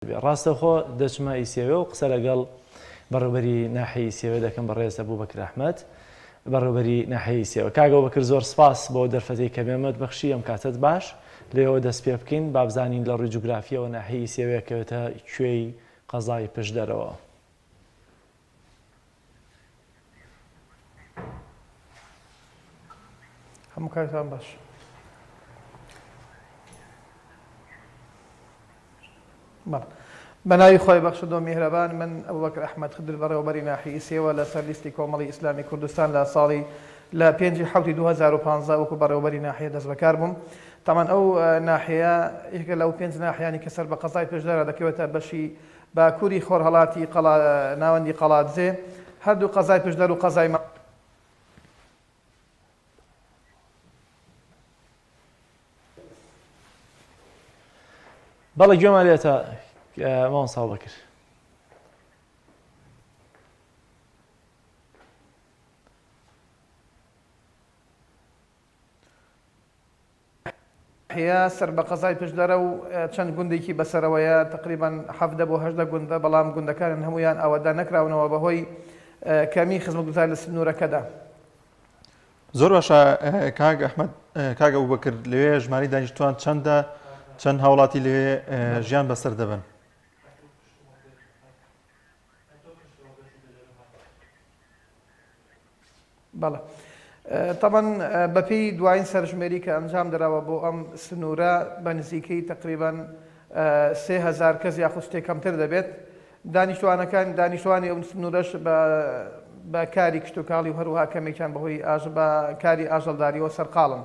ڕاستەوخۆ دەچمە ئیسێوێ و قسە لەگەڵ بەڕێوبەری ناحیەی ئیسێوێ دەکەم بەڕێز ئەبوبەکر ئەحمەد بەڕێوبەری ناحیەی ئیسێوە. کاک ئەبوبەکر زۆر سپاس بۆ دەرفەتەی کە بێمەت بەخشی ئەم کاتەت باش. لێوە دەست پێ بکەین با بزانین لە ڕووی جوگرافیەوە ناحیەی ئیسێوێ کەوێتە کوێی قەزای پشدەرەوە؟ هەموو کاتتان باش. بە ناوی خوای بەخشندە و میهرەبان من ئەبوبەکر ئەحمەد خدر بەڕێوەبەری ناحیەی سێوە لەسەر لیستی کۆمەڵی ئیسلامی کوردستان لە ساڵی لە پێنجی حەوتی 2015 وەکو بەڕێوەبەری ناحیە دەستبەکار بووم تامان ئەو ناحیە یەکێکە لەو پێنج ناحیانی کە سەر بە قەزای پشدەرە دەکەوێتە بەشی باکووری خۆرهەڵاتی قەڵا ناوەندی قەڵادزێ، هەردوو قەزای پشدەر و قەزای. بەڵێ گوێمان لێتە مامۆستا ئەبوبەکر. ناحیە سەر بە قەزای پشدەرە و چەند گوندێکی بەسەرەوەیە، تەقریبەن 17 بۆ 18 گوندە، بەڵام گوندەکانیان هەموویان ئاوەدان نەکراونەوە بەهۆی کەمی خزمەتگوزاری لە سنوورەکەدا. زۆر باشە کاک ئەحمەد، کاک ئەبوبەکر لەوێ ژمارەی دانیشتووان چەندە، چەند هاوڵاتی لەوێ ژیان بەسەر دەبەن؟ بەڵێ تەبەن بەپێی دوایین سەرژمێری کە ئەنجام دراوە بۆ ئەم سنوورە بە نزیکەی تقریبان 3000 کەس یاخود شتێک کەمتر دەبێت دانیشتوانەکان دانیشتوانی ئەو سنوورەش بە بە کاری کشتتوکاڵی و هەروها کەمێکیان بەهۆی ئاژ بە کاری ئاژەڵداریەوە سەرقاڵن.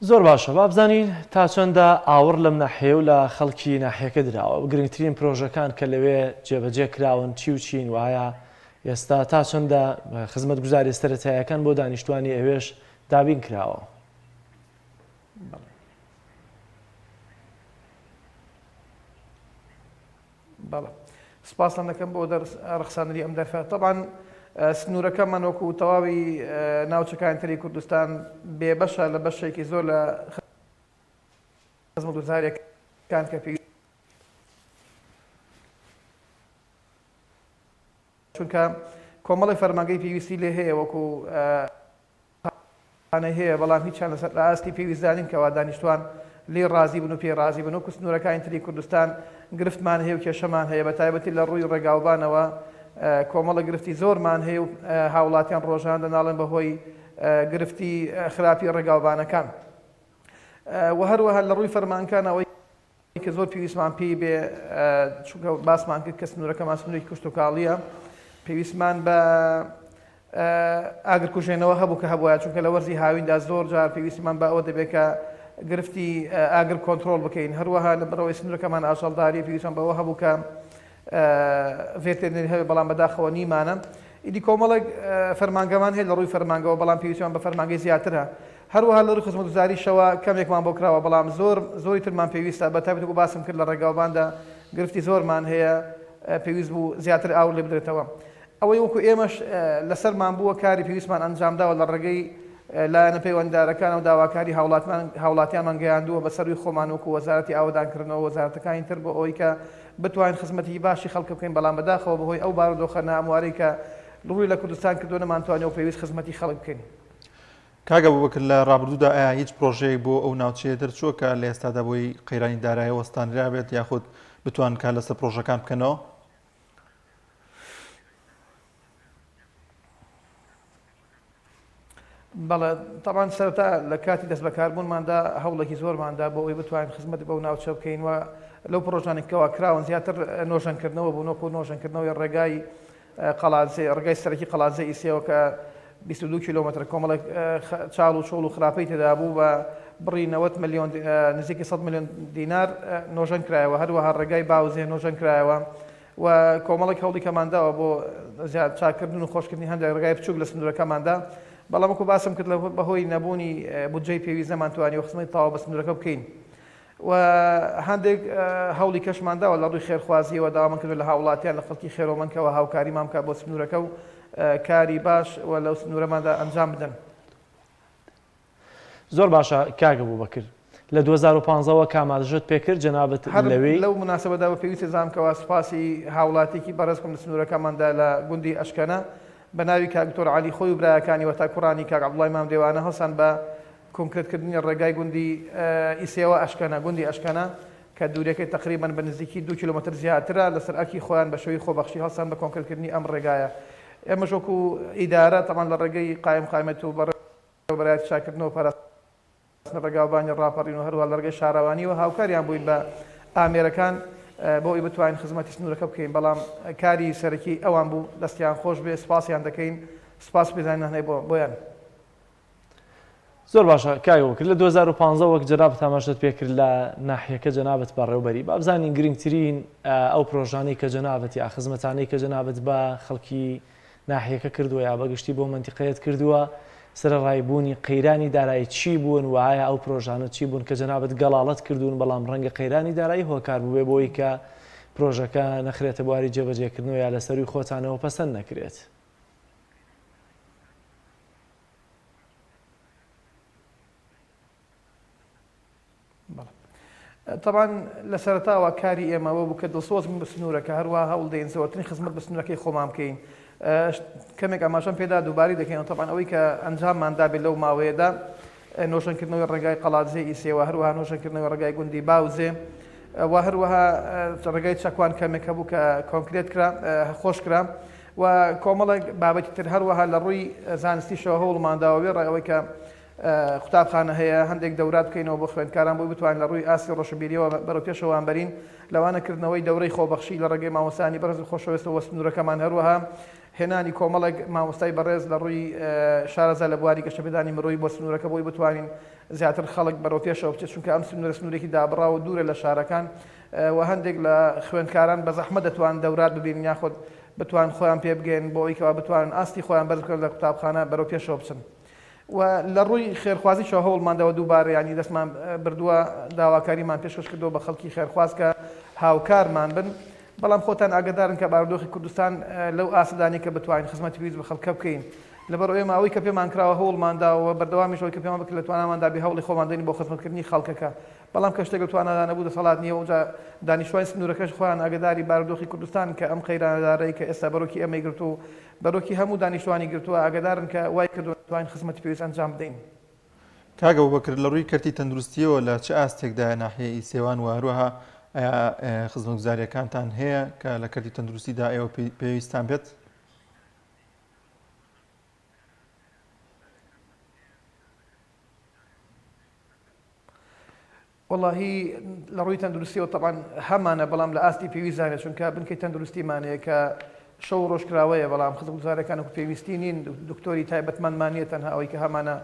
زۆر باشە با بزانین تا چەندە ئاوڕ لەم ناحیە و لە خەڵکی ناحیەکە دراوە و گرنگترین پرۆژەکان کە لەوێ جێبەجێ کراون چی و چین و ئایا ئێستا تا چەندە خزمەتگوزاریە سەرەتاییەکان بۆ دانیشتوانی ئەوێش دابین کراوە؟ بەڵێ سپاستان دەکەم بۆ ڕەخساندنی ئەم دەرفە. تەبعەن سنوورەکەمان وەکو تەواوی ناوچەکانی تری کوردستان بێبەشە لە بەشێکی زۆر لە خزمەتگوزاریەکان کە پێویست چونکە کۆمەڵی فەرمانگەی پێویستی لێ هەیە وەکو خانەی هەیە، بەڵام هیچیان لەسەر لە ئاستی پێویستدا نین کەوا دانیشتوان لێی ڕازی بن و پێی ڕازی بن، وەکو سنوورەکانی تری کوردستان گرفتمان هەیە و کێشەمان هەیە، بەتایبەتی لە ڕووی ڕێگاوبانەوە کۆمەڵە گرفتی زۆرمان هەیە و هاوڵاتیان ڕۆژانە دەناڵن بەهۆی گرفتی خراپی ڕێگاوبانەکان و هەروەها لە ڕووی فەرمانکانەوەی کە زۆر پێویستمان پێی بێ چونکە باسمان کرد کە سنوورەکەمان سنوورێکی کشتوکاڵییە پێویستمان بە ئاگرکوژێنەوە هەبوو کە هەبووە چونکە لە وەرزی هاویندا زۆر جار پێویستمان بە ئەوە دەبێت کە گرفتی ئاگر کۆنترۆڵ بکەین هەروەها لە بەرەوەی سنوورەکەمان ئاژەڵداری پێویستمان بەوە هەبوو کە ڤێتێرنەری هەبێ بەڵام بەداخەوە نیمانە ئیدی کۆمەڵێک فەرمانگەمان هەیە لە ڕووی فەرمانگەوە بەڵام پێویستمان بە فەرمانگەی زیاترە هەروەها لە ڕووی خزمەتگوزاریشەوە کەمێکمان بۆ کراوە بەڵام زۆر زۆری ترمان پێویستە بە تایبەت وەکو باسم کرد لە ڕێگاوباندا گرفتی زۆرمان هەیە پێویست بوو زیاتر ئاور لێ بدرێتەوە ئەوەی وەکو ئێمەش لەسەرمان بووە کاری پێویستمان ئەنجامداوە لە ڕێگەی لایەنە پەیوەندیدارەکانەوە داواکاری هاوڵاتمان هاوڵاتیانمان گەیاندووە بە سەرووی خۆمان وەکو وەزارەتی ئاوەدانکردنەوە وەزارەتەکانی تر بۆ ئەوەی کە بتوانین خزمەتێکی باشی خەڵک بکەین بەڵام بەداخەوە بەهۆی ئەو بارودۆخە ناهەموارەی کە ڕووی لە کوردستان کردووە نەمانتوانی وەک پێویست خزمەتی خەڵک بکەین. کاک ئەبوبەکر لە ڕابردوودا ئایا هیچ پرۆژەیەک بۆ ئەو ناوچەیە دەرچووە کە لە ئێستادا بۆی قەیرانی دارایی وەستانرابێت یاخود بتوانن کار لەسەر پرۆژەکان بکەنەوە؟ بەڵێ تەبعەن سەرەتا لە کاتی دەستبەکاربوونماندا هەوڵێکی زۆرماندا بۆ ئەوەی بتوانین خزمەت بەو ناوچە بکەین و لەو پرۆژانێک کەوا کراون زیاتر نۆژەنکردنەوە بوون وەکو نۆژەنکردنەوەی ڕێگای قەڵادزێ ڕێگای سەرەکی قەڵادزێ ئیسێوە کە 22 کیلۆمەتر کۆمەڵێک چاڵ و چۆڵ و خراپەی تێدا بوو بە بڕی 90 ملیۆن نزیکی 100 ملیۆن دینار نۆژەن کرایەوە هەروەها ڕێگای باوزێ نۆژەن کرایەوە و کۆمەڵێک هەوڵی کەمان داوە بۆ زیاد چاککردن و خۆشکردنی هەندێک ڕێگای بچووک لە سنوورەکەماندا، بەڵام وەکو باسم کرد بەهۆی نەبوونی بودجەی پێویست نەمانتوانیوە خزمەتی تەواو بە سنوورەکە بکەین و هەندێک هەوڵی کەشمان داوە لە ڕووی خێرخوازیەوە داوامان کردووە لە هاوڵاتیان لە خەڵکی خێرۆمەند کەوا هاوکاریمان بکات بۆ سنوورەکە و کاری باش و لەو سنوورەماندا ئەنجام بدەن. زۆر باشە کاک ئەبوبەکر. لە 2015 وە کامادژت پێکرد جەنابت هەر لەوێی؟ لەو موناسەبەدا بە پێویستی زانم کەوا سوپاسی هاوڵاتیەکی بەڕێز بکەم لە سنوورەکەماندا لە گوندی ئەشکەنە بە ناوی کاک دکتۆر عەلی خۆی و برایەکانی وەتا کوڕانی کاک عەبدوڵای مام دێوانە هەڵسان بە کۆنکرێت کردنی ڕێگای گوندی ئیسێوە ئەشکەنە گوندی ئەشکەنە کە دووریەکەی تەقریبەن بە نزیکی دوو کیلۆمەتر زیاترە لەسەر ئەرکی خۆیان بە شێوەی خۆبەخشی هەڵسان بە کۆنکرێت کردنی ئەم ڕێگایە ئێمەش وەکو ئیدارە تەبعەن لە ڕێگەی قایمقامیەت و بەڕێوەبەرایەتی چاککردنەوە پاراستنی ڕێگاوبانی ڕاپەڕین و هەروەها لە ڕێگەی شارەوانییەوە هاوکاریان بووین بە ئامێرەکان بۆ ئەوەی بتوانین خزمەتی سنوورەکە بکەین، بەڵام کاری سەرەکی ئەوان بوو، دەستیان خۆش بێ، سوپاسیان دەکەین، سوپاس و پێزانینمان هەیە بۆیان. زۆر باشە کاک ئەبوبەکر لە 2015 وەک جەنابت ئاماژەت پێکرد لە ناحیەکە جەنابت بەڕێوبەری با بزانین گرنگترین ئەو پرۆژانەی کە جەنابت یا خزمەتانەی کە جەنابت بە خەڵکی ناحیەکە کردووە یا بەگشتی بۆ مەنتیقەیەت کردووە، سەرەڕای بوونی قەیرانی دارایی چی بوون و ئایا ئەو پرۆژانە چی بوون کە جەنابت گەڵاڵەت کردوون بەڵام ڕەنگە قەیرانی دارایی هۆکار بووبێ بۆی کە پرۆژەکە نەخرێتە بواری جێبەجێکردنەوە یا لە سەرووی خۆتانەوە پەسەند نەکرێت؟ تەبعەن لە سەرەتاوە کاری ئێمە ئەوە بوو کە دڵسۆز بین بە سنوورەکە، هەروەها هەوڵ دەین زۆرترین خزمەت بە سنوورەکەی خۆمان بکەین. کەمێک ئاماژەم پێدا دووبارەی دەکەینەوە، تەبعەن ئەوەی کە ئەنجاممان دابێت لەو ماوەیەدا نۆژەنکردنەوەی ڕێگای قەڵادزێ ئیسێوە، هەروەها نۆژەنکردنەوەی ڕێگای گوندی باوزێ و هەروەها ڕێگای چەکوان کەمێک هەبوو کە کۆنکرێت کرا، خۆش کرا و کۆمەڵێک بابەتی تر. هەروەها لە ڕووی زانستیشەوە هەوڵمان داوە وێڕای ئەوەی کە قوتابخانە هەیە هەندێک دەورات بکەینەوە بۆ خوێندکاران بۆی بتوانین لە ڕووی ئاستی ڕۆشنبیریەوە بەرەو پێشەوەیان بەرین لەوانە کردنەوەی دەورەی خۆبەخشی لە ڕێگەی مامۆستایانی بەڕێز و خۆشەویستەوە سنوورەکەمان هەروەها هێنانی کۆمەڵێک مامۆستای بەڕێز لە ڕووی شارەزا لە بواری گەشەپێدانی مرۆیی بۆ سنوورەکە بۆی بتوانین زیاتر خەڵک بەرەو پێشەوە بچێت چونکە ئەم سنوورە سنوورێکی دابڕاو و دوورە لە شارەکان و هەندێک لە خوێندکاران بە زەحمەت دەتوان دەورات ببینن یاخود بتوان خۆیان پێ بگەین بۆ ئەوەی کەوا بتوانن ئاستی خۆیان بەرز بکەن لە قوتابخانە بەرەو پێشەوە بچن. و لە ڕووی خێرخوازیشەوە هەوڵمان داوە دووبارە یانی دەستمان بردووە داواکاریمان پێشکەش کردووە بە خەڵکی خێرخواز کە هاوکارمان بن بەڵام خۆتان ئاگدارن کە بارودۆخی کوردستان لەو ئاستەدا نییە کە بتوانین خزمەتی پێویست بە خەڵکە بکەین لەبەر ئەوەی ئێمە ئەوەی کە پێمان کراوە هەوڵمان داوە و بەردەوامیش ئەوەی کە پێمان بکرێت لە تواناماندا بێ هەوڵی خۆمان دەین بۆ خزمەتکردنی خەڵکەکە بەڵام کە شتێک لە توانادا نەبوو دەسەڵات نییە و جا دانیشتوانی سنوورەکەش خۆیان ئاگداری بارودۆخی کوردستان کە ئەم قەیرانە دارایی کە ئێستا بەرۆکی ئێمەی گرتووە و بەرۆکی هەموو دانیشتوانی گرتووە، ئاگادارن کە وای کردووە نەتوانین خزمەتی پێویست ئەنجام بدەین. کاک ئەبوبەکر لە ڕووی کەرتی تەندروستییەوە لە چ ئاستێکدایە ناحیەی ئیسێوان و هەروەها ئایا خزمەتگوزارییەکانتان هەیە کە لە کەرتی تەندروستیدا ئێوە پێویستتان بێت؟ وەڵاهی لە ڕووی تەندروستیەوە تەبعەن هەمانە بەڵام لە ئاستی پێویست دانێ چونکە بنکەی تەندروستیمان هەیە کە شەو و ڕۆژ کراوەیە بەڵام خزمەتگوزاریەکان وەکو پێویستی نین دکتۆری تایبەتمەندمان نییە تەنها ئەوەی کە هەمانە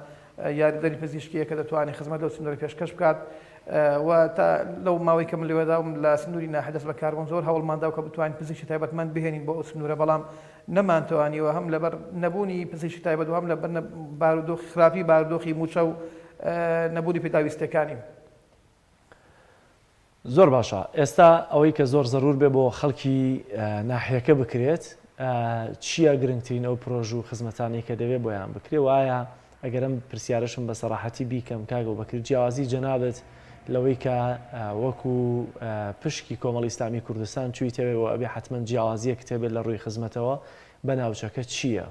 یاریدەری پزیشکیە کە دەتوانێت خزمەت لەو سنوورە پێشکەش بکات و تا لەو ماوەی کە من لەوێداوم لە سنووری ناحیە دەست بەکاربووم زۆر هەوڵماندا کە بتوانین پزیشکی تایبەتمەند بهێنین بۆ ئەو سنوورە بەڵام نەمانتوانیوە هەم لەبەر نەبوونی پزیشکی تایبەت و هەم لەبەر بارودۆخی خراپی بارودۆخی مووچە و نەبوونی پێداویستیەکانی. زۆر باشە ئێستا ئەوەی کە زۆر زەرور بێ بۆ خەڵکی ناحیەکە بکرێت چییە گرنگترین ئەو پرۆژ و خزمەتانەی کە دەبێ بۆیان بکرێ و ئایا ئەگەر ئەم پرسیارەشم بە سەراحەتی بیکەم کاک ئەبوبەکر جیاوازی جەنابت لەوەی کە وەکو پشکی کۆمەڵی ئیسلامی کوردستان چوویتەوێ و ئەبێ حەتمەن جیاوازیەکت هەبێت لە ڕووی خزمەتەوە بە ناوچەکە چییە؟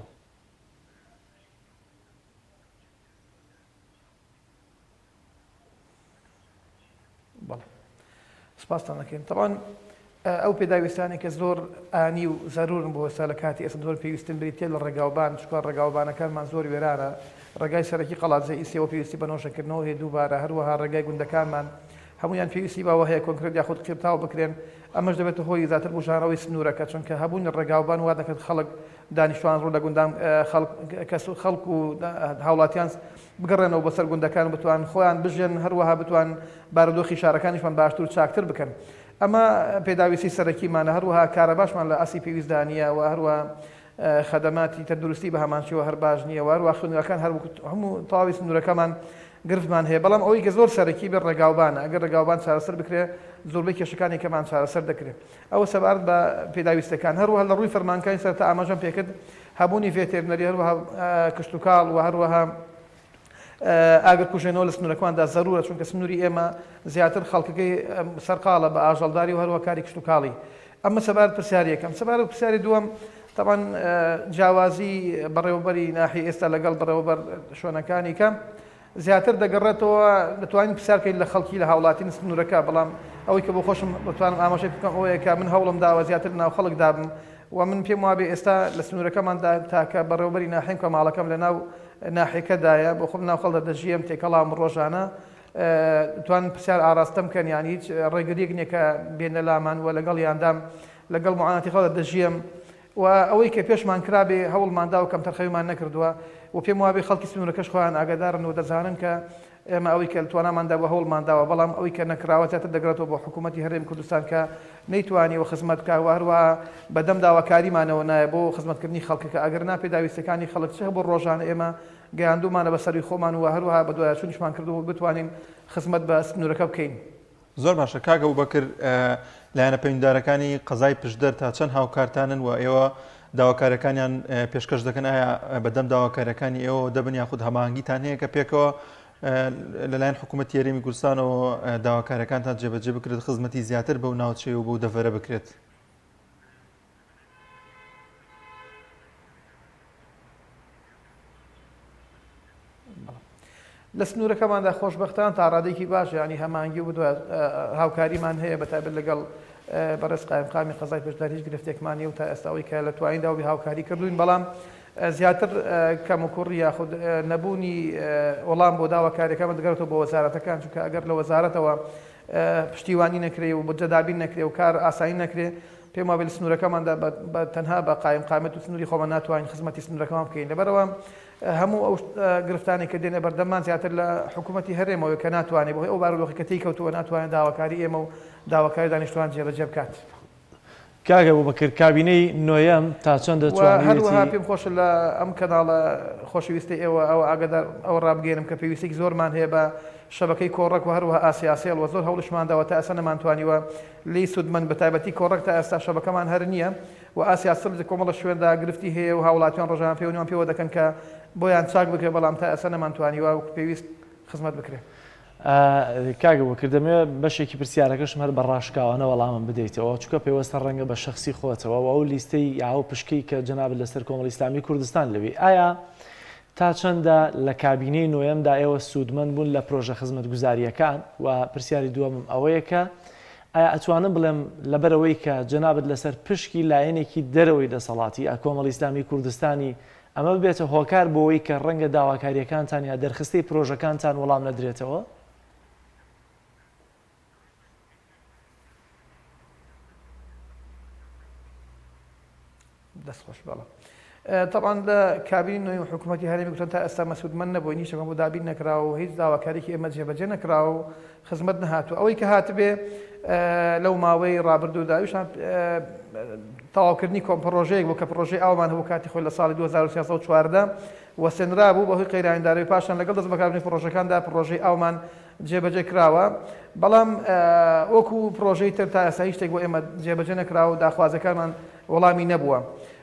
بەڵێ سپاستان دەکەین تەبعەن ئەو پێداویستانەی کە زۆر ئانی و زەرورن بۆ ئێستا لە کاتی ئێستا زۆر پێویستن بریتیە لە ڕێگاوبان چونکە ڕێگاوبانەکانمان زۆر وێرانە ڕێگای سەرەکی قەڵادزێ ئیسێوە پێویستی بە نۆژەنکردنەوە هەیە دووبارە هەروەها ڕێگای گوندەکانمان هەمویان پێویستی بەوە هەیە کۆنکرێت یاخود قیرتاو بکرێن ئەمەش دەبێتە هۆی زیاتر بوژانەوەی سنوورەکە چونکە هەبوونی ڕێگاوبان وا دەکات خەڵک دانیشتوان ڕوو لە گوندان خەڵک کەس خەڵک و هاوڵاتیان بگەڕێنەوە بۆ سەر گوندەکان و بتوانن خۆیان بژێن، هەروەها بتوانن بارودۆخی شارەکانیشمان باشتر و چاکتر بکەن. ئەمە پێداویستی سەرەکیمانە، هەروەها کارەباشمان لە ئاستی پێویستدا نییە و هەروەها خەدەماتی تەندروستی بە هەمان شێوە هەر باش نییە و هەروەها خوێندنگاکان هەر وەکو هەموو تەواوی سنوورەکەمان گرفتمان هەیە، بەڵام ئەوەی کە زۆر سەرەکی بێت ڕێگاوبانە، ئەگەر ڕێگاوبان چارەسەر بکرێ زۆربەی کێشەکانی کەمان چارەسەر دەکرێت. ئەوە سەبارەت بە پێداویستیەکان. هەروەها لە ڕووی فەرمانگەکانی سەرەتا ئاماژەم پێکرد هەبوونی ڤێتێرنەری هەروەها کشتوکاڵ و هەروەها ئاگرکوژێنەوە لە سنوورەکاندا زەرورە، چونکە سنووری ئێمە زیاتر خەڵکەکەی سەرقاڵە بە ئاژەڵداری و هەروە کاری کشتوکاڵی. ئەمە سەبارەت پرسیاری یەکەم. سەبارەت پرسیاری دووەم، تەبعەن جیاوازی بەڕێوەبەری ناحیە ئێستا لەگەڵ بەڕێوەبەر شوێنەکانی کە زیاتر دەگەڕێتەوە دەتوانین پرسیار بکەین لە خەڵکی لە هاوڵاتین سنوورەکە، بەڵام ئەوەی کە بۆ خۆشم دەتوانم ئاماژەی بکەم ئەوەیە کە من هەوڵم داوە زیاتر لەناو خەڵکدا بم و من پێم وابێ ئێستا لە سنوورەکەماندا تاکە بەڕێوەبەری ناحیەم کە ماڵەکەم لەناو ناحیەکەدایە، بۆ خۆم لەناو خەڵکدا دەژیێم، تێکەڵاوم ڕۆژانە، دەتوانن پرسیار ئاراستەم بکەن یان هیچ ڕێگرییەک نییە کە بێنە لامان و لەگەڵیاندام، لەگەڵ معاناتی خەڵکدا دەژیێم و ئەوەی کە پێشمان کرابێ هەوڵمان داوە کەمتەرخەمیمان نەکردووە و پێم وابێ خەڵکی سنوورەکەش خۆیان ئاگادارن و دەزانن کە ئێمە ئەوەی کە لە توانامان دابووە هەوڵمان داوە، بەڵام ئەوەی کە نەکراوە زیاتر دەگەڕێتەوە بۆ حکوومەتی هەرێمی کوردستان کە نەیتوانیوە خزمەت بکات و هەروەها بەدەم داواکاریمانەوە نایە بۆ خزمەتکردنی خەڵکەکە، ئەگەرنا پێداویستیەکانی خەڵک چ هەبوو ڕۆژانە ئێمە گەیاندوومانە بە سەرووی خۆمان و هەروەها بەدواداچوونیشمان کردووە بۆ بتوانین خزمەت بە سنوورەکە بکەین. زۆر باشە کاک ئەبوبەکر، لایەنە پەیوەندیدارەکانی قەزای پشدەر تا چەند هاوکارتانن و ئێوە داواکاریەکانیان پێشکەش دەکەن، ئایا بەدەم داواکاریەکانی ئێوەوە دەبن یاخود هەماهەنگیتان هەیە کە پێکەوە لەلایەن حکوومەتی هەرێمی کوردستانەوە داواکاریەکانتان جێبەجێ بکرێت، خزمەتی زیاتر بەو ناوچەیە و بەو دەڤەرە بکرێت؟ لە سنوورەکەماندا خۆشبەختان تا ڕادەیەکی باش یانی هەماهەنگی و هاوکاریمان هەیە بە تایبەت لەگەڵ بەڕێز قایمقامی قەزای پشدەر هیچ گرفتێکمان نیە و تا ئێستا ئەوەی کە لە توانیدا و هاوکاری کردوین بەڵام زیاتر کەموکوڕی یاخود نەبوونی وەڵام بۆ داواکاریەکان دەگەڕێتەوە بۆ وەزارەتەکان چونکە ئەگەر لە وەزارەتەوە پشتیوانی نەکرێ و بودجە دابین نەکرێ و کار ئاسایی نەکرێ پێم وابێ لە سنوورەکەماندا بە تەنها بە قایمقامەت و سنووری خۆمان ناتوانین خزمەتی سنوورەکەمان بکەین لەبەرئەوە هەموو ئەو گرفتانەی کە دێنە بەردەممان زیاتر لە حکوومەتی هەرێمەوە کە ناتوانێت بەهۆی ئەو بارودۆخی کە تێی کەوتووە ناتوانێت داواکاری ئێمە و داواکاری دانیشتوان جێبەجێ بکات. کاک ئەبوبەکر کابینەی نۆیەم تا چەند و هەروەها توانیویەتی؟ پێم خۆشە لە ئەم کەناڵە خۆشەویستەی ئێوە ئەوە ئاگادار ئەوە ڕابگەیەنم کە پێویستیەکی زۆرمان هەیە بە شەبەکەی کۆڕەک و هەروەها ئاسیاسێڵ و زۆر هەوڵیشمان داوە تا ئێستا نەمانتوانیوە لێی سوودمەند بە تایبەتی کۆڕەک تا ئێستا شەبەکەمان هەر نییە و ئاسیاسێڵ لە کۆمەڵە شوێندا گرفتی هەیە و هاوڵاتیان ڕۆژانە پەیوەندیمان پێوە دەکەن کە بۆیان چاک بکرێت بەڵام تا ئێستا نەمانتوانیوە وەکو پێویست خزمەت بکرێت. کاک ئەبوبەکر دەمەوێت بەشێکی پرسیارەکەشم هەر بە ڕاشکاوانە وەڵامم بدەیتەوە چونکە پەیوەستە ڕەنگە بە شەخسی خۆتەوە و ئەو لیستەی یا ئەو پشکەی کە جەنابت لەسەر کۆمەڵی ئیسلامی کوردستان لەوێی ئایا تا چەندە لە کابینەی نۆیەمدا ئێوە سوودمەند بوون لە پرۆژە خزمەتگوزارییەکان و پرسیاری دووەمم ئەوەیە کە ئایا ئەتوانم بڵێم لەبەرئەوەی کە جەنابت لەسەر پشکی لایەنێکی دەرەوەی دەسەڵاتی یا کۆمەڵی ئیسلامی کوردستانی ئەمە ببێتە هۆکار بۆوەی کە ڕەنگە داواکارییەکانتان یا دەرخستەی پرۆژەکانتان وەڵام نەدرێتەوە؟ دەست خۆش بەڵێ تەبعەن لە کابینی نوێی حکوومەتی هەرێمی کوردستان تا ئێستا مەسوودمەند نەبووین هیچ شتێکمان بۆ دابین نەکراوە و هیچ داواکاریی ئێمە جێبەجێ نەکراوە و خزمەت نەهاتوو ئەوەی کە هاتبێ لەو ماوەی ڕابردوودا ئەویشان تەواوکردنی کۆم پڕۆژەیەک بوو کە پڕۆژەی ئاومان هەبوو کاتی خۆی لە ساڵی 2014 وەستێنرا بوو بەهۆی قەیرانی دارایی پاشان لەگەڵ دەست بەکاربوونی پڕۆژەکاندا پڕۆژەی ئاومان جێبەجێ کراوە بەڵام وەکو پڕۆژەی تر تا ئێستا هیچ شتێک بۆ ئێمە جێبەجێ نەکراوە و داخوازەکانمان وەڵامی نەبووە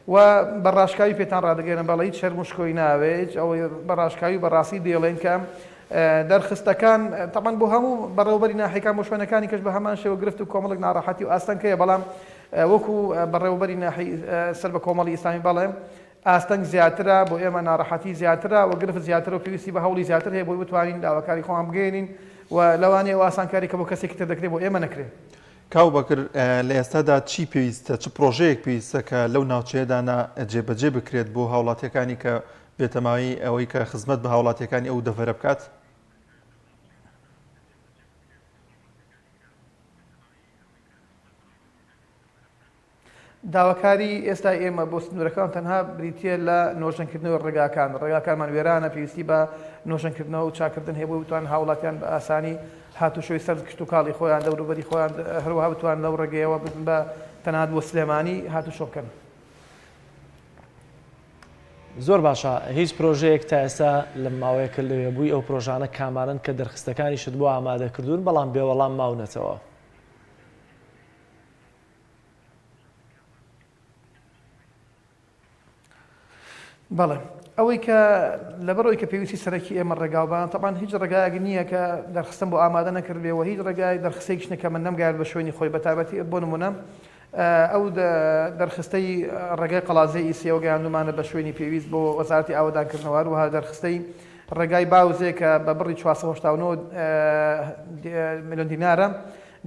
و بە ڕاشکاوی پێتان ڕادەگەیەنم بەڵێ هیچ شەرم و شکۆی ناوێ هیچ ئەوەی بە ڕاشکاوی و بە ڕاستی دەیڵێین کە دەرخستەکان تەبعەن بۆ هەموو بەڕێوەبەری ناحیەکان بۆ شوێنەکانی کەش بە هەمان شێوە گرفت و کۆمەڵێک ناڕەحەتی و ئاستەنگ هەیە بەڵام وەکو بەڕێوەبەری ناحی سەر بە کۆمەڵی ئیسلامی بەڵێ ئاستەنگ زیاترە بۆ ئێمە ناڕەحەتی زیاترە و گرفت زیاترە و پێویستی بە هەوڵی زیاتر هەیە بۆی بتوانین داواکاری خۆمان بگەیەنین و لەوانەیە ئەو ئاسانکاری کە بۆ کەسێکی تر دەکرێت بۆ ئێمە نەکرێت. کاو بەکر لە ئێستادا چی پێویستە، چ پڕۆژەیەک پێویستە کە لەو ناوچەیەدا نا جێبەجێ بکرێت بۆ هاوڵاتیەکانی کە بێتەماوی ئەوەی کە خزمەت بە هاوڵاتیەکانی ئەو دەڤەرە بکات؟ داواکاری ئێستای ئێمە بۆ سنوورەکان تەنها بریتییە لە نۆژەنکردنەوەی ڕێگاکان، ڕێگاکانمان وێرانە، پێویستی بە نۆژەنکردنەوە و چاککردن هەیە بۆی بتوانن هاوڵاتیان بە ئاسانی هاتوچۆی سەر کشتوکاڵی خۆیان، دەوروبەری خۆیان، هەروەها بتوانن لەو ڕێگەیەوە ببن بە تەنانەت بۆ سلێمانی هاتوچۆ بکەن. زۆر باشە هیچ پرۆژەیەک تا ئێستا لەم ماوەیە کە لەوێ بووی ئەو پرۆژانە کامانەن کە دەرخستەکانیشت بۆ ئامادە کردوون بەڵام بێ وەڵام ماونەتەوە؟ بەڵێ ئەوەی کە لەبەرئەوەی کە پێویستی سەرەکی ئێمە ڕێگاوبانە تەبعەن هیچ ڕێگایەک نییە کە دەرخستم بۆ ئامادە نەکردبێ و هیچ ڕێگای دەرخستێکیش نیە کە من نەمگایەت بە شوێنی خۆی بە تایبەتی بۆ نمونە ئەو دەرخستەی ڕێگای قەڵادزێ ئی سێوە گەیاندومانە بە شوێنی پێویست بۆ وەزارەتی ئاوەدانکردنەوە هەروەها دەرخستەی ڕێگای باوزێ کە بە بڕی 489 ملیۆن دینارە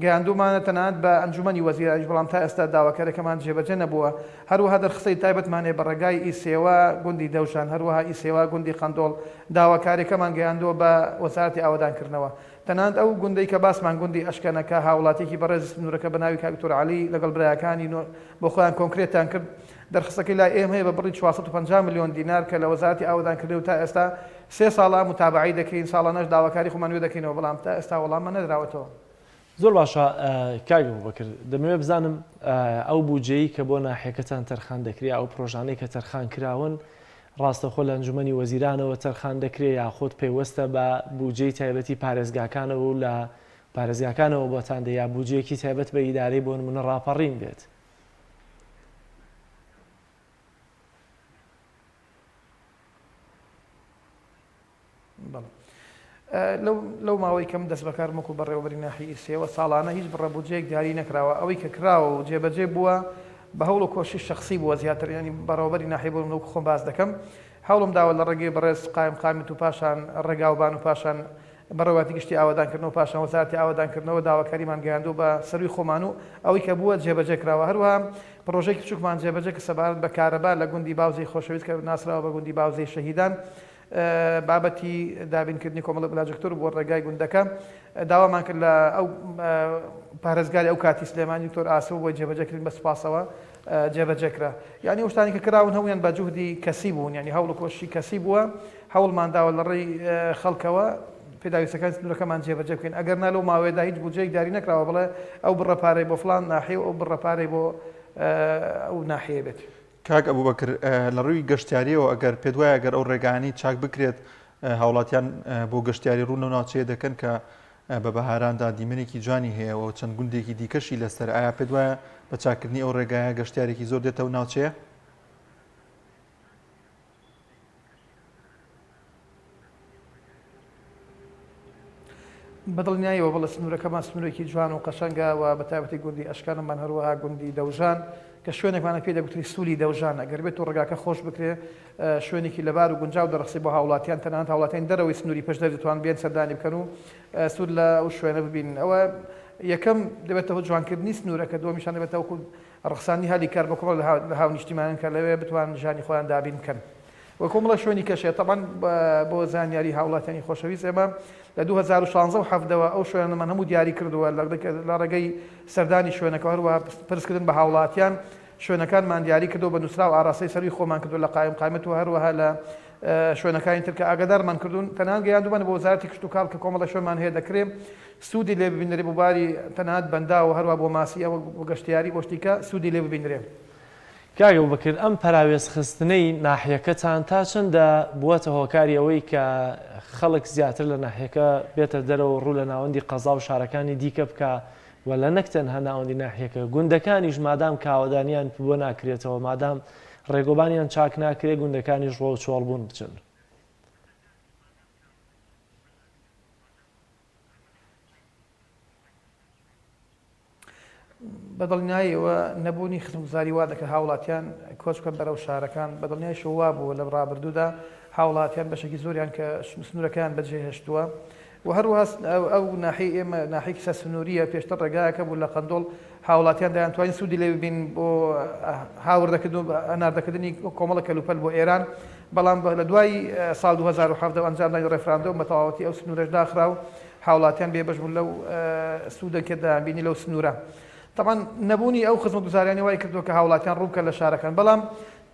گەیاندوومانە تەنانەت بە ئەنجومەنی وەزیرانیش بەڵام تا ئێستا داواکاریەکەمان جێبەجێ نەبووە، هەروەها دەرخستەی تایبەتمان هەیە بە ڕێگای ئیسێوە گوندی دەوژان هەروەها ئیسێوە گوندی قەندۆڵ داواکاریەکەمان گەیاندووە بە وەزارەتی ئاوەدانکردنەوە تەنانەت ئەو گوندەی کە باسمان گوندی ئەشکەنە کە هاوڵاتیەکی بەڕێزی سنوورەکە بە ناوی کاک دکتۆر عەلی لەگەڵ برایەکانی بۆ خۆیان کۆنکرێتیان کرد دەرخستەکەی لای ئێمە هەیە بە بڕی 450 ملیۆن دینار کە لە وەزارەتی ئاوەدانکردنەوە تا ئێستا سێ ساڵە موتابەعەی دەکەین، ساڵانەش داواکاری خۆمان نوێ دەکەینەوە، بەڵام تا ئێستا وەڵاممان نەدراوەتەوە. زۆر باشە کاک ئەبوبەکر، دەمەوێت بزانم ئەو بودجەیەی کە بۆ ناحیەکەتان تەرخان دەکرێ، ئەو پرۆژانەی کە تەرخان کراون، ڕاستەوخۆ لە ئەنجومەنی وەزیرانەوە تەرخان دەکرێ یاخود پەیوەستە بە بودجەی تایبەتی پارێزگاکانەوە و لە پارێزگاکانەوە بۆتان دێ یا بودجەیەکی تایبەت بە ئیدارەی بۆ نمونە ڕاپەڕین بێت؟ بەڵێ. لەو ماوەی کە من دەستبەکارم وەکو بەڕێوەبەری ناحیەی سێوە ساڵانە هیچ بڕە بودجەیەک دیاری نەکراوە ئەوەی کە کراوە و جێبەجێ بووە بە هەوڵ و کۆششی شەخسی بووە زیاتر یانی بەڕێوەبەری ناحیە بووم وەکو خۆم باس دەکەم هەوڵم داوە لە ڕێگەی بەڕێز قایمقامیت و پاشان ڕێگاوبان و پاشان بەڕێوەبەرایەتی گشتی ئاوەدانکردنەوە و پاشان وەزارەتی ئاوەدانکردنەوە داواکاریمان گەیاندووە بە سەرووی خۆمان و ئەوەی کە بووە جێبەجێ کراوە هەروەها پڕۆژەیەکی بچووکمان جێبەجێ کرد سەبارەت بە کارەبا لە گوندی باوزێی خۆشەویست کە ناسراوە بە گوندی باوزێی شەهیدان بابەتی دابینکردنی کۆمەڵێک بلاجکتۆر بۆ ڕێگای گوندەکە داوامان کرد لە ئەو پارێزگاری ئەو کاتی سلێمانی دکتۆر ئاسۆ بۆی جێبەجێکردن بە سوپاسەوە جێبەجێ کرا یعنی ئەو شتانی کە کراون هەموویان بە جوهدی کەسی بوون یعنی هەوڵ و کۆششی کەسی بووە هەوڵمان داوە لە ڕێی خەڵکەوە پێداویستەکانی سنوورەکەمان جێبەجێ بکەین ئەگەر نا لەو ماوەیەدا هیچ بودجەیەک دیاری نەکراوە بڵێ ئەو بڕە پارەی بۆ فڵان ناحیە و ئەو بڕە پارەی بۆ ئەو ناحیە بێت. کاک ئەبوبەکر لە ڕووی گەشتیاریەوە ئەگەر پێت وایە گەر ئەو ڕێگایانەی چاک بکرێت هاوڵاتیان بۆ گەشتیاری ڕوو لەو ناوچەیە دەکەن کە بە بەهاراندا دیمەنێکی جوانی هەیە و چەند گوندێکی دیکەشی لەسەر ئایا پێت وایە بە چاکردنی ئەو ڕێگایە گەشتیارێکی زۆر دێتە ئەو ناوچەیە؟ بەدڵنیایەوە بەڵێ سنوورەکەمان سنوورێکی جوان و قەشەنگە و بە تایبەتی گوندی ئەشکانمان هەروەها گوندی دەوژان کە شوێنێکمانە پێی دەگوتری سوولی دەوژان ئەگەر بێت و ڕێگاکە خۆش بکرێ شوێنێکی لەبار و گونجاو دەڕەخسێ بۆ هاوڵاتیان تەنانەت هاوڵاتیانی دەرەوەی سنووری پشدەر دەتوان بێن سەردانی بکەن و سوود لە ئەو شوێنە ببینن ئەوە یەکەم دەبێتە هۆی جوانکردنی سنوورەکە دووەمیشان دەبێتە وەکو ڕەخساندنی هەلی کار بۆ کۆمەڵێک لە هاونیشتیمانیان کە لەوێ بتوانن ژیانی خۆیان دابین بکەن و کۆمەڵێک شوێنی کەش هەیە تەبعەن بۆ زانیاری هاوڵاتیانی خۆشەویست ئێمە لە 2016 و 17 وە ئەو شوێنانەمان هەموو دیاری کردووە لە ڕێگەی سەردانی شوێنەکە هەروەها پرسکردن بە هاوڵاتیان شوێنەکانمان دیاری کردو بە نووسراو ئاراستەی سەروی خۆمان کردو لە قایم قایمەت و هەروەها لە شوێنەکانی تر کە ئاگادارمان کردوون تەنانەت گەیاندوومانە بۆ وەزارەتی کشتوکاڵ کە کۆمەڵە شوێنمان هەیە دەکرێ سوودی لێ ببینرێ بۆ باری تەنانەت بەنداو و هەروەها بۆ ماسی ئەوە بۆ گەشتیاری بۆ شتی کە سوودی لێ ببینرێ. کاک ئەبوبەکر ئەم پەراوێزخستنەی ناحیەکەتان تا چەندە بووەتە هۆکاری ئەوەی کە خەڵک زیاتر لە ناحیەکە بێتە دەرەوە و ڕوو لە ناوەندی قەزا و شارەکانی دیکە بکا و لە نەک تەنها ناوەندی ناحیەکە گوندەکانیش مادام کاوەدانیان بۆ ناکرێتەوە مادام ڕێگۆبانیان چاک ناکرێ گوندەکانیش ڕوەو چۆڵبوون بچن؟ بە دڵنیاییەوە نەبوونی خزمەتگوزاری وا دەکات هاوڵاتیان کۆچ بکەن بەرەو شارەکان، بە دڵنیاییشەوە وا بووە لە ڕابردوودا هاوڵاتیان بەشێکی زۆریان کە سنوورەکەیان بەجێهێشتووە و هەروەها ئەو ناحیەی ئێمە ناحیەیەکی سەر سنوورییە پێشتر ڕێگایەکە بوو لە قەندۆڵ هاوڵاتیان دەیانتوانی سوودی لێ ببین بۆ هاوردەکردن و هەناردەکردنی کۆمەڵە کەلوپەل بۆ ئێران بەڵام لە دوای ساڵ 2017 و ئەنجامدانی ڕێفراندۆم بە تەواوەتی ئەو سنوورەش داخرا و هاوڵاتیان بێبەش بوون لەو سوودە کە دەیانبینی لەو سنوورە. تەبعەن نەبوونی ئەو خزمەتگوزاریانەی وای کردووە کە هاوڵاتیان ڕوو بکەن لە شارەکان، بەڵام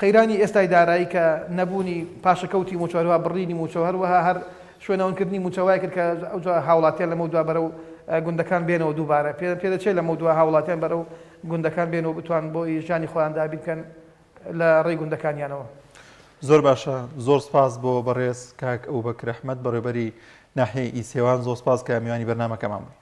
قەیرانی ئێستای دارایی کە نەبوونی پاشەکەوتی مووچە هەروەها بڕینی مووچە و هەروەها هەر شوێنەونکردنی مووچە وای کرد کە ئەوجا هاوڵاتیان لەمەودوا بەرەو گوندەکان بێنەوە دووبارە پێدەچێت لەمەودوا هاوڵاتیان بەرەو گوندەکان بێن و بتوان بۆ ژیانی خۆیان دابین بکەن لە ڕێی گوندەکانیانەوە. زۆر باشە زۆر سپاس بۆ بەڕێز کاک ئەبوبەکر ئەحمەد بەڕێوبەری ناحیەی ئیسێوان زۆر سپاس کە میوانی بەرنامەکەمان بووی.